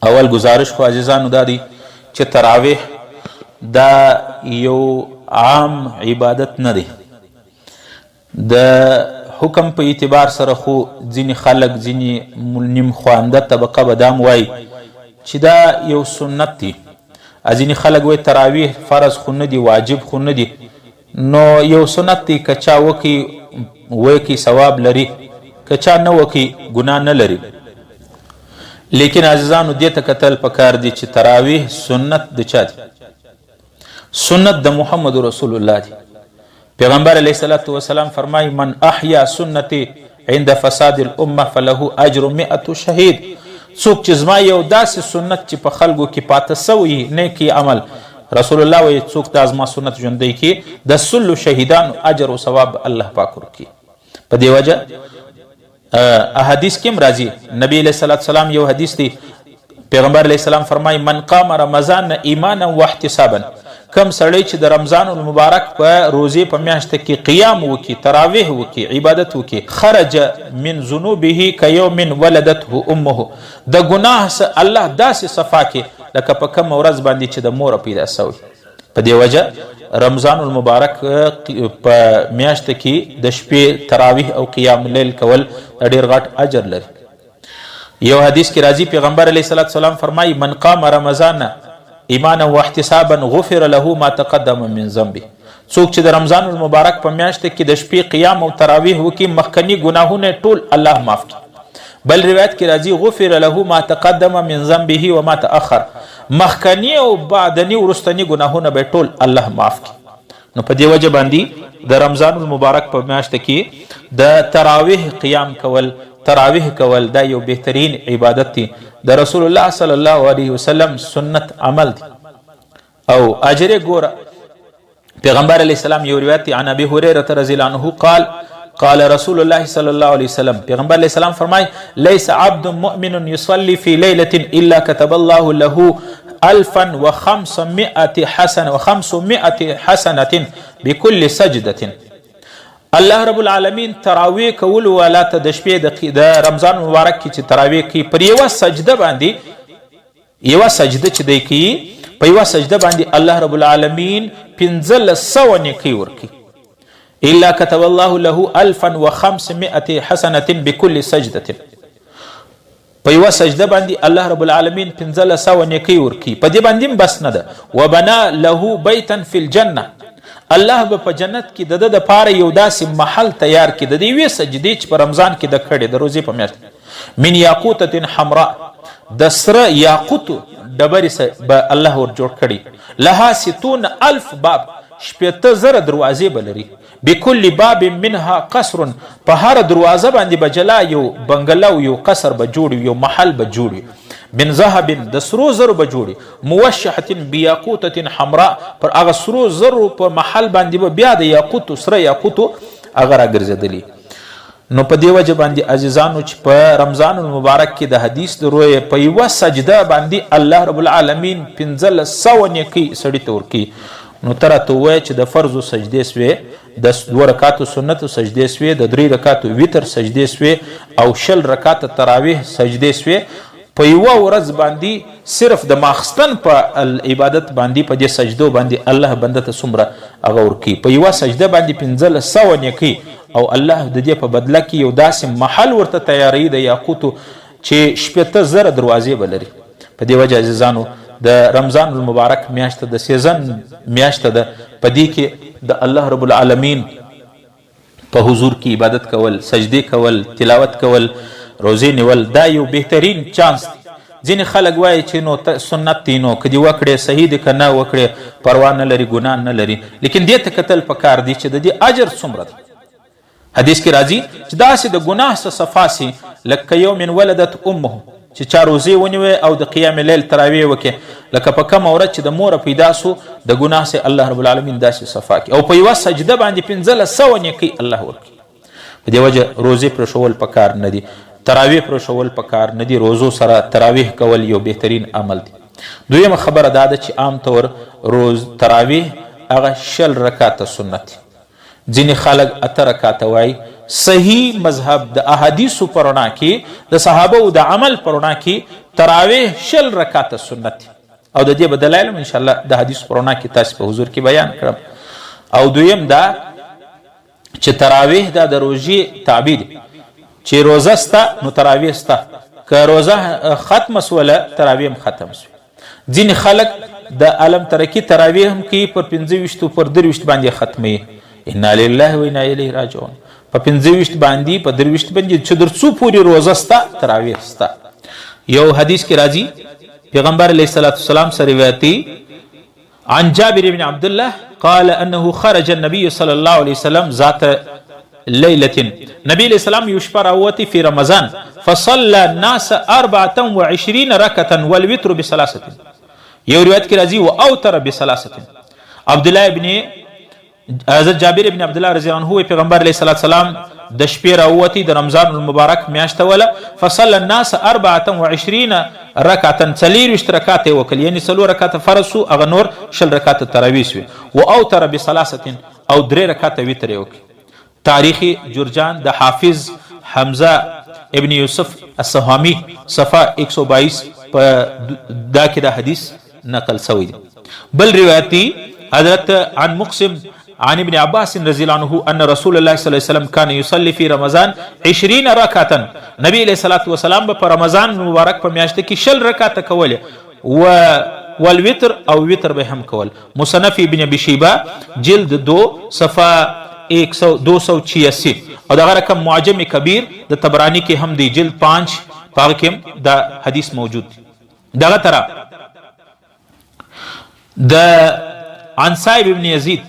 اول گزارش خو عزیزانو دا دی چې تراویح دا یو عام عبادت نه دی. د حکم په اعتبار سره خو ځینې خلک، ځینې نیم خوانده طبقه به دام وایي چې دا یو سنت دی. ځینې خلک وایي تراویح فرض خو نه دی، واجب خو نه دی، نو یو سنت دی، که چا وکړي وکړي ثواب لري، که چا نه وکړي ګناه نه لري. لیکن عزیزانو دې ته کتل پکار دي چې تراویح سنت د چا دی؟ سنت د محمد رسول الله دی. پیغمبر علیه الصلاة والسلام فرمای من احیا سنتی عند فساد الامه فله اجر 100 شهید. څوک چې زما یو داسې سنت چې په خلکو کې پاته سوی نیکی عمل، رسول الله وایي څوک دا زما سنت ژوندی کړي د 100 شهیدانو اجر او ثواب الله پاک ورکړي. په دې وجه احادیث کې هم راځي، نبی علیه الصلاة والسلام یو حدیث دی، پیغمبر علیه السلام فرمایي من قام رمضان ایمانا واحتسابا، کم سړی چې د رمضان المبارک په روزې په میاشت کې قیام وکړي، تراویح وکړي، عبادت وکړي، خرج من ذنوبه کیوم ولدته امه، د ګناه څخه الله داسې صفا کړي لکه په کومه ورځ باندې چې د موره پیدا سوی. په دې وجه رمضان المبارک په میاشت کې د شپې تراویح او قیام لیل کول ډېر غټ اجر لري. یو حدیث کې راځي پیغمبر علیه الصلاة والسلام فرمایي من قام رمضان ایمانا واحتسابا غفر له ما تقدم من ذنبه، څوک چې د رمضان المبارک په میاشت کې د شپې قیام او تراویح وکړي مخکني ګناهونه ټول الله معاف کړي. بل روایت کې راځي غفر له ما تقدم من ذنبه وما تأخر، مخکني او بعدني وروستني ګناهونه به ټول الله معاف کړي. نو په دې وجه باندې د رمضان المبارک په میاشت کې د تراویح قیام کول، تراویح کول دا یو بهترین عبادت دی، د رسول الله صلی الله علیه وسلم سنت عمل دی او اجر ګوره. پیغمبر علیه السلام یو روایت عن ابي هريره رضی الله عنه قال قال رسول الله صلی الله علیه وسلم، پیغمبر علیه السلام فرمای ليس عبد مؤمن يصلي في ليله الا كتب الله له 1500 حسنه و500 حسنه بكل سجده. الله رب العالمین تراویح کولو والا ته د شپې د رمضان مبارک کې چې تراویح کوي پر یوه سجده باندې، یوه سجده چې دی کوي په یوه سجده باندې الله رب العالمین 1500 نیکۍ ورکوي. الا كتب الله له 1500 حسنه بكل سجده، په یوه سجده باندې الله رب العالمین 1500 نیکۍ ورکوي. په دې باندې هم بس نه ده، وبنا له بیتا فی الجنه، الله به په جنت کې د ده دپاره یو داسې محل تیار کړي د دې یوې سجدې چې په رمضان کې د کړې د روزې په میاشت من یاقوتة حمراء، د سره یاقوتو ډبرې به الله ور جوړ کړي، لها 60,000 باب، 60,000 دروازې به لري، بكل باب منها قصر، په هره دروازه باندې به جلا یو بنګله او یو قصر به جوړ وي، یو محل به جوړ وي، من ذهب، د سرو زرو به جوړ وي، موشحة بیاقوتة حمراء، پر هغه سرو زرو په محل باندې به بیا د یاقوتو سره یاقوتو هغه راګرځېدلي. نو په دې وجه باندې عزیزانو چې په رمضان المبارک کې د حدیث د رویې په یوه سجده باندې الله رب العالمین 1500 نیکۍ سړي ته ورکوي، نو ته راته ووایه چې د فرضو سجدې سوې، د 2 رکعاتو سنتو سجدې سوې، د 3 رکعاتو وتر سجدې سوې او 20 رکعاته تراویح سجدې سوې، په یوه ورځ باندې صرف د ماخستن په عبادت باندې په دې سجدو باندې الله بنده ته څومره هغه ورکوي، په یوه سجده باندې 1500 نیکۍ، او الله د دې په بدله کې یو داسې محل ورته تیاروي د یاقوتو چې 60,000 دروازې به لري. په دې وجه عزیزانو د رمضان المبارک میاشت د سیزن میاشت ده، په دې کې د الله رب العالمین په حضور کې عبادت کول، سجدې کول، تلاوت کول، روزې نیول دا یو بهترین چانس دی. ځینې خلک وایي چې نو سنت دی، نو که دې وکړې صحیح دی، که نه وکړې پروا نه لري، ګناه نه لري. لیکن دې ته کتل پکار دي چې د دې اجر څومره دی. حدیث کې راځي چې داسې د ګناه څخه صفا سي لکه یوم ولدت امه، چې چا روزې ونیوې او د قیام لیل تراویح وکړې، لکه په کومه ورځ چې د موره پیدا سو د ګناه څخه الله رب العالمین داسې صفا کړي، او په یوه سجده باندې 1500 نیکۍ الله ورکړي. په دې وجه روزې پرېښول پکار نه دي، تراویح پرېښول پکار نه دي، روزو سره تراویح کول یو بهترین عمل دی. دویمه خبره دا ده چې عام طور روز تراویح هغه 20 رکعته سنت دی، ځینې خلک 8 رکعته وایي. صحیح مذهب د احادیثو په رڼا کې، د صحابه د عمل په رڼا کې تراویح 20 رکعاته سنت دي. او د دې به دلایل هم انشاءالله د حدیث په رڼا کې تاسې په حضور کې بیان کړم. او دویم دا چې تراویح دا د روژې تابع دی، چې روزه سته نو تراویح سته، که روزه ختمه سوله تراویح هم ختم سوه. ځینې خلک د علم ترکی تراویح هم کوي، پر 25 پر 23 باندې ختموي. انا لله و انا الیه راجعون. په 25 باندې په 23 باندې چې در څو پورې روزه سته تراویح سته. یو حدیث کې راځي پیغمبر علیه الصلاة والسلام سره روایت دی، عن جابر بن عبد الله قال انه خرج النبي صلى الله عليه وسلم ذات ليله، نبی علیہ السلام یو شپه راووتی فی رمضان، فصلى الناس 24 رکعة والوتر بثلاثه. یو روایت کې راځي واوتر بثلاثه. عبد الله ابن حضرت جابر ابن عبد الله رضی الله عنه پیغمبر علیه الصلاة والسلام د شپې راووتی د رمضان المبارک میاشت وله، فصلى الناس 24 رکعة، 24 رکعات یې وکړل، یعنې 4 رکعاته فرض سو، هغه نور 20 رکعاته تراویح سوې، و اوتر بثلاثه او 3 رکعاته وتر یې وکړي. تاریخ جرجان د حافظ حمزه ابن یوسف السهامي صفحه 122 په دا کې دا حدیث نقل شوی دی. بل روایت دی حضرت عن مقسم عن ابن عباس رضی الله عنه ان رسول الله صلی الله علیه وسلم كان يصلي في رمضان 20 رکعه. نبی علیہ الصلوۃ والسلام په رمضان مبارک په میاشت کې 20 رکعاته کوله و والوتر او وتر به هم کول. مصنف ابن ابي شیبه جلد 2 صفحه 286 او دغه رقم معجم کبیر د طبرانی کې هم دی جلد 5 په کې هم دا حدیث موجود دی. دغه ترا د عن صاحب ابن یزید،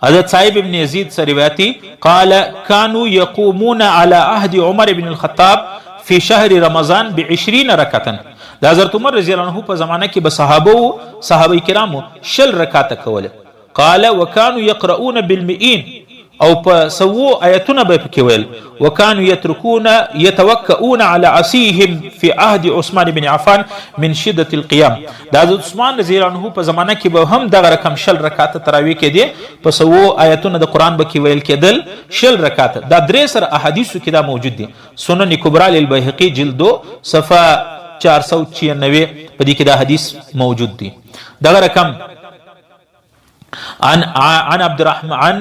حضرت صاحب ابن یزید سره روایتي قال كانوا يقومون على عهد عمر بن الخطاب في شهر رمضان ب20 رکعه. د حضرت عمر رضی الله عنه په زمانه کې به صحابه کرامو 20 رکعاته کوله. قال وكانوا يقرؤون بالمئين او په سوو آیتونه به پکې ویل. وكانوا يتركون يتوكؤون على عصيهم في عهد عثمان بن عفان من شدة القيام. د حضرت عثمان رضی الله عنه په زمانه کې به هم دغه رقم 20 رکعاته تراویح کېدې، په سوو آیتونه د قرآن به کې ویل کېدل 20 رکعاته. دا درې سره احادیثو کې دا موجود دي. سنن کبرا للبیهقي جلد 2 صفحه 496 په دې کې دا حدیث موجود دی. دغه رقم عن عبد الرحمن عن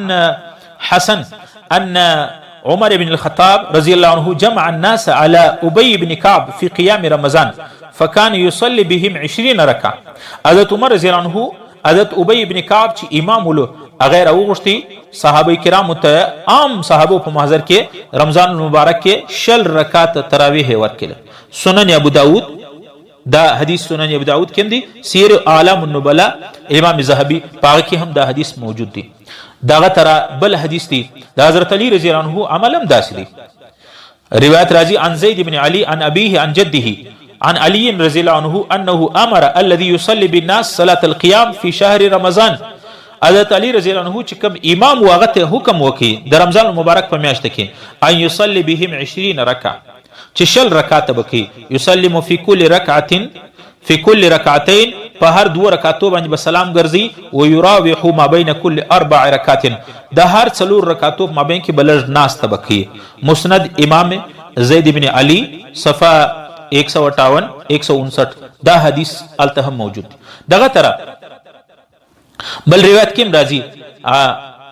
حسن أن عمر بن الخطاب رضي الله عنه جمع الناس على أبي بن كعب في قيام رمضان فكان يصلي بهم 20 ركعة. حضرت عمر رضي الله عنه حضرت أبي بن كعب چې امام ولو هغه راوغوښتي صحابه کرامو ته، عام صحابو په محضر کې رمضان المبارک کې 20 رکعات تراویح ورکړل. سنن ابو داود دا حدیث سنن ابو داود کې دی، سیر اعلام النبلاء امام ذهبي په هغه کې هم دا حدیث موجود دی. دغه ترا بل حدیث دی د حضرت علی رضی الله عنه عمل هم داسې دی. روایت راځي عن زید بن علی عن ابيه عن جده عن علي رضی الله عنه انه امر الذي يصلي بالناس صلاه القيام في شهر رمضان. حضرت علی رضی الله عنه چې کوم امام واغه ته حکم وکي د رمضان المبارک په میاشت کې ان يصلي بهم 20 رکعه، چې 20 رکعاته بکی، يسلم في كل ركعه في كل ركعتين، په هر 2 رکعاتو باندې به سلام ګرځي، و يراوح ما بين كل 4 رکعات، د هر 4 رکعاتو په مابین کې بلږ ناسته بکی. مسند امام زید بن علی صفحه 158 159 دا حدیث الته هم موجود دی. دغه ترا بل روایت کې راځي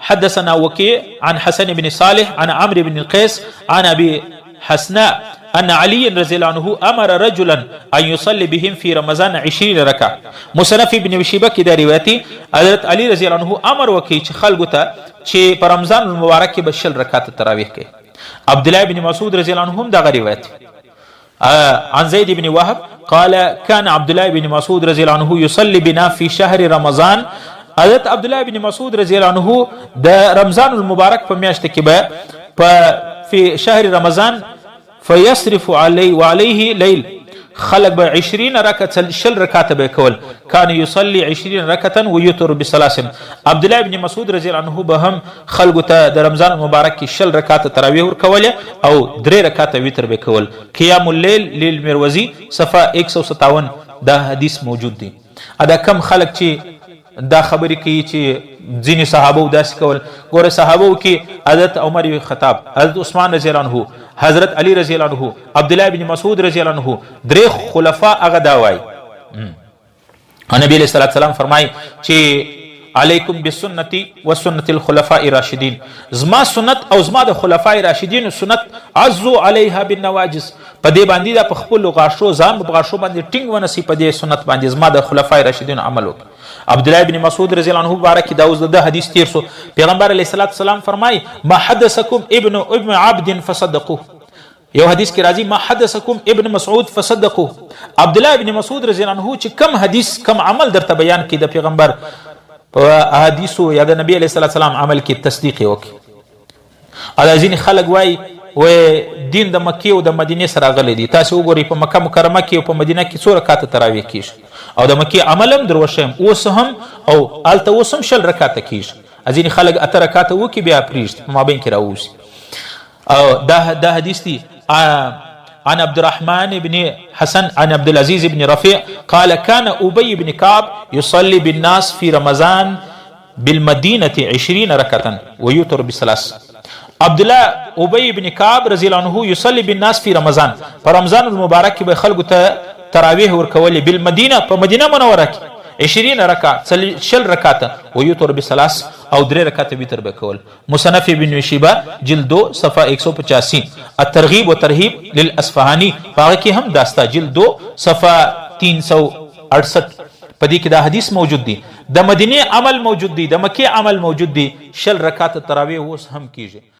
حدثنا وكيع عن حسن بن صالح عن عمرو بن القيس عن ابي حسناء ان علي رضي الله عنه امر رجلا ان يصلي بهم في رمضان 20 رکعه. مصنف ابن شيبه کې دا روایت حضرت علي رضی الله عنه امر وکړي چې خلکو ته چې په رمضان المبارک کې به 20 رکعات تراویح کوي. عبد الله بن مسعود رضی الله عنه هم دغه روایت عن زيد بن وهب قال كان عبد الله بن مسعود رضي الله عنه يصلي بنا في شهر رمضان. حضرت عبد الله بن مسعود رضی الله عنه د رمضان المبارک په میاشت کې به په في شهر رمضان فيصرف عليه وعليه ليل، خلق به 20 رکعه 20 رکعات به کول. كان يصلي 20 رکعه ويوتر بثلاث. عبد الله بن مسعود رضی الله عنه به هم خلق ته د رمضان المبارک کې 20 رکعات تراویح ورکول او 3 رکعات وتر به کول. قیام الليل للمروزی صفحه 157 دا حدیث موجود دی. ادا کم خلق چې دا خبرې کوي چې ځینې صحابه داسې کول. ګوره صحابه کې حضرت عمر بن خطاب، حضرت عثمان رضی الله عنه، حضرت علی رضی الله عنه، عبد الله بن مسعود رضی الله عنه، درې خلفا هغه دا وایي. نبی علیہ الصلوۃ والسلام فرمایي چې علیکم بسنتی و سنت الخلفاء الراشدین، زما سنت او زما د خلفاء راشدین سنت، عزو علیها بالنواجس، په دې باندې دا په خپل غاښو ځان په غاښو باندې ټینګ ونسی، په دې سنت باندې زما د خلفاء راشدین عمل وکړي. عبد الله ابن مسعود رضی الله عنه مبارک دا اوس د حدیث تیر سو، پیغمبر علیه الصلاۃ والسلام فرمای ما حدثکم ابن ابن عبد فصدقوه. یو حدیث کې راځي ما حدثکم ابن مسعود فصدقوه. عبد الله ابن مسعود رضی الله عنه چې کم حدیث کم عمل درته بیان کړي د پیغمبر په احادیثو یا د نبی علیه الصلاۃ والسلام عمل کې تصدیق وکړي. او ځینې خلک وایي و دین د مکې او د مدینې سره غلي دي. تاسو وګورئ په مکه مکرمه کې او په مدینه کې څو رکعاته تراویح کیږي، او د مکې عمل هم دروښیم اوس هم، او هلته اوس هم 20 رکعاته کیږي. ځینې خلک 8 رکعاته وکړي بیا پرېږدي، په مابین کې راووځي. او دا حدیث دی عن عبد الرحمن بن حسن عن عبد العزيز بن رفيع قال كان أبي بن كعب يصلي بالناس في رمضان بالمدينة 20 ركعة ويوتر بثلاث. عبد الله ابي بن كعب رضي الله عنه يصلي بالناس في رمضان، په رمضان المبارک کې به خلکو ته تراویح ورکولې، بالمدینه په مدینه منوره کې 20 رکعه 20 رکعته، ویوتر بثلاث او 3 رکعته وتر به کول. مصنف ابن شیبه جلد 2 صفحه 185، الترغیب وترهیب للاصفهانی په کې هم داستا جلد 2 صفحه 368، په دې کې دا حدیث موجود دی. د مدینه عمل موجود دی، د مکې عمل موجود دی، 20 رکعته تراویح اوس هم کیږي.